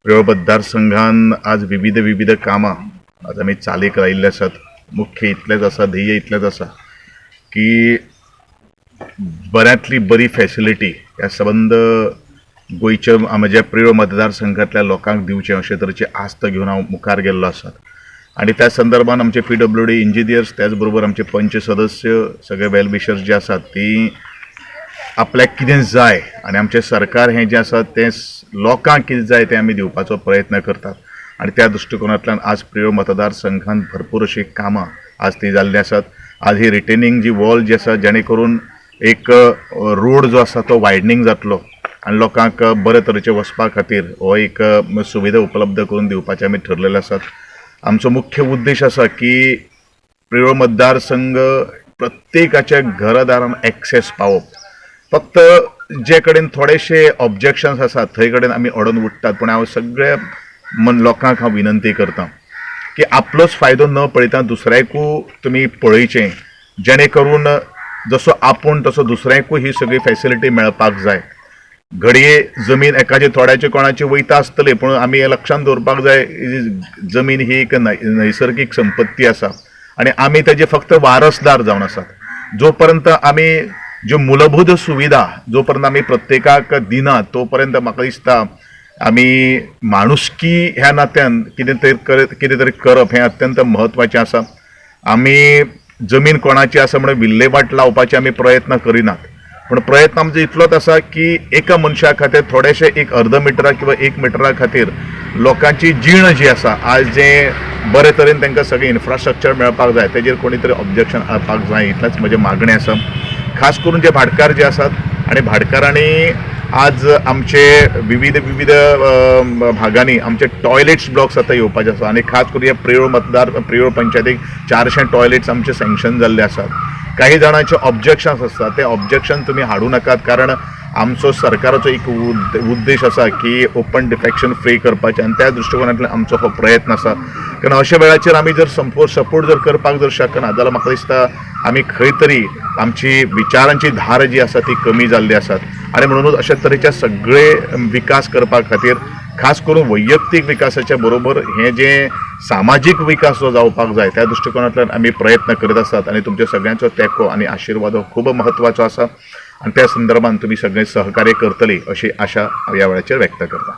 प्रियोळ मतदारसंघान आज विविध विविध कामां आज आमी चालीक लायिल्ली आसात. मुख्य इतलेंच आसा, ध्येय इतलेंच आसा की बऱ्यांतली बरी फॅसिलिटी ह्या संबंद गोंयच्या म्हज्या प्रियोळ मतदारसंघांतल्या लोकांक दिवचें अशे तरेची आस्त घेवन हांव मुखार गेल्लो आसा. आनी त्या संदर्भान आमचे पीडब्ल्यूडी इंजिनियर्स, त्याच बरोबर आमचे पंच सदस्य, सगळे वेल विशर्स जे आसात ती आपल्याक कितें जाय आनी आमचें सरकार हें जें आसा तें लोकांक कितें जाय तें आमी दिवपाचो प्रयत्न करतात. आनी त्या दृश्टिकोनांतल्यान आज प्रियोळ मतदारसंघान भरपूर अशीं कामां आज ती जाल्लीं आसात. आज ही रिटेनिंग जी वॉल जी आसा जेणे करून एक रोड जो आसा तो वायडनींग जातलो आनी लोकांक बरे तरेचे वचपा खातीर हो एक सुविधा उपलब्ध करून दिवपाचें आमी ठरलेलें आसात. आमचो मुख्य उद्देश आसा की प्रियोळ मतदारसंघ प्रत्येकाच्या घरादारान एक्सेस पावप. फक्त जे कडेन थोडेशे ऑब्जेक्शन्स आसात थंय कडेन आमी अडून उठतात, पूण हांव सगळ्या लोकांक हांव विनंती करता की आपलोच फायदो न पळयता दुसऱ्याकूय तुमी पळयचें, जेणे करून जसो आपूण तसो दुसऱ्याकूय ही सगळी फॅसिलिटी मेळपाक जाय. घडये जमीन एकाचे थोड्याचे कोणाची वयता आसतली, पूण आमी हें लक्षांत दवरपाक जाय जमीन ही एक नैसर्गीक संपत्ती आसा आनी आमी ताजे फक्त वारसदार जावन आसात. जो पर्यंत आमी ज्यो मूलभूत सुविधा जो पर्यंत आमी प्रत्येकाक दिनात तो पर्यंत म्हाका दिसता आमी माणुसकी ह्या नात्यान कितें तरी करप हें अत्यंत म्हत्वाचें आसा. आमी जमीन कोणाची आसा म्हणून विल्लेवाट लावपाचे आमी प्रयत्न करिनात, पूण प्रयत्न आमचो इतलोच आसा की एका मनशा खातीर थोडेशे एक अर्द मिटरा किंवा एक मिटरा खातीर लोकांची जीण जी आसा आज जे बरे तरेन तांकां सगळें इन्फ्रास्ट्रक्चर मेळपाक जाय तेजेर कोणी तरी ऑब्जेक्शन हाडपाक जाय इतलेंच म्हजें मागणें आसा. खास करून जे भाटकार जे आसात आनी भाटकारांनी आज आमचे विविध विविध भागांनी आमचे टॉयलेट्स ब्लॉक्स आतां येवपाचे आसा आनी खास करून ह्या प्रियोळ मतदार प्रियोळ पंचायतीक 400 टॉयलेट्स आमचे सँक्शन जाल्ले आसात. काही जाणांचे ऑब्जेक्शन्स आसतात, ते ऑब्जेक्शन तुमी हाडूं नाकात, कारण आमचो सरकाराचो एक उद्देश आसा की ओपन डिफेक्शन फ्री करपाचें आनी त्या दृश्टिकोनांतल्यान आमचो हो प्रयत्न आसा. कारण अशा वेळाचेर आमी जर सपोर्ट जर करपाक जर शकना जाल्यार म्हाका दिसता आमी खंय तरी आमची विचारांची धार जी आसा ती कमी जाल्ली आसात आनी म्हणूनच अशा तरेचे सगळे विकास करपा खातीर खास करून वैयक्तीक विकासाच्या बरोबर हे जे सामाजीक विकास जो जावपाक जाय त्या दृश्टिकोनांतल्यान आमी प्रयत्न करीत आसात आनी तुमच्या सगळ्यांचो तेंको आनी आशिर्वाद हो खूब म्हत्वाचो आसा आनी त्या संदर्भात तुमी सगळे सहकार्य करतली अशी आशा ह्या वेळाचेर व्यक्त करता.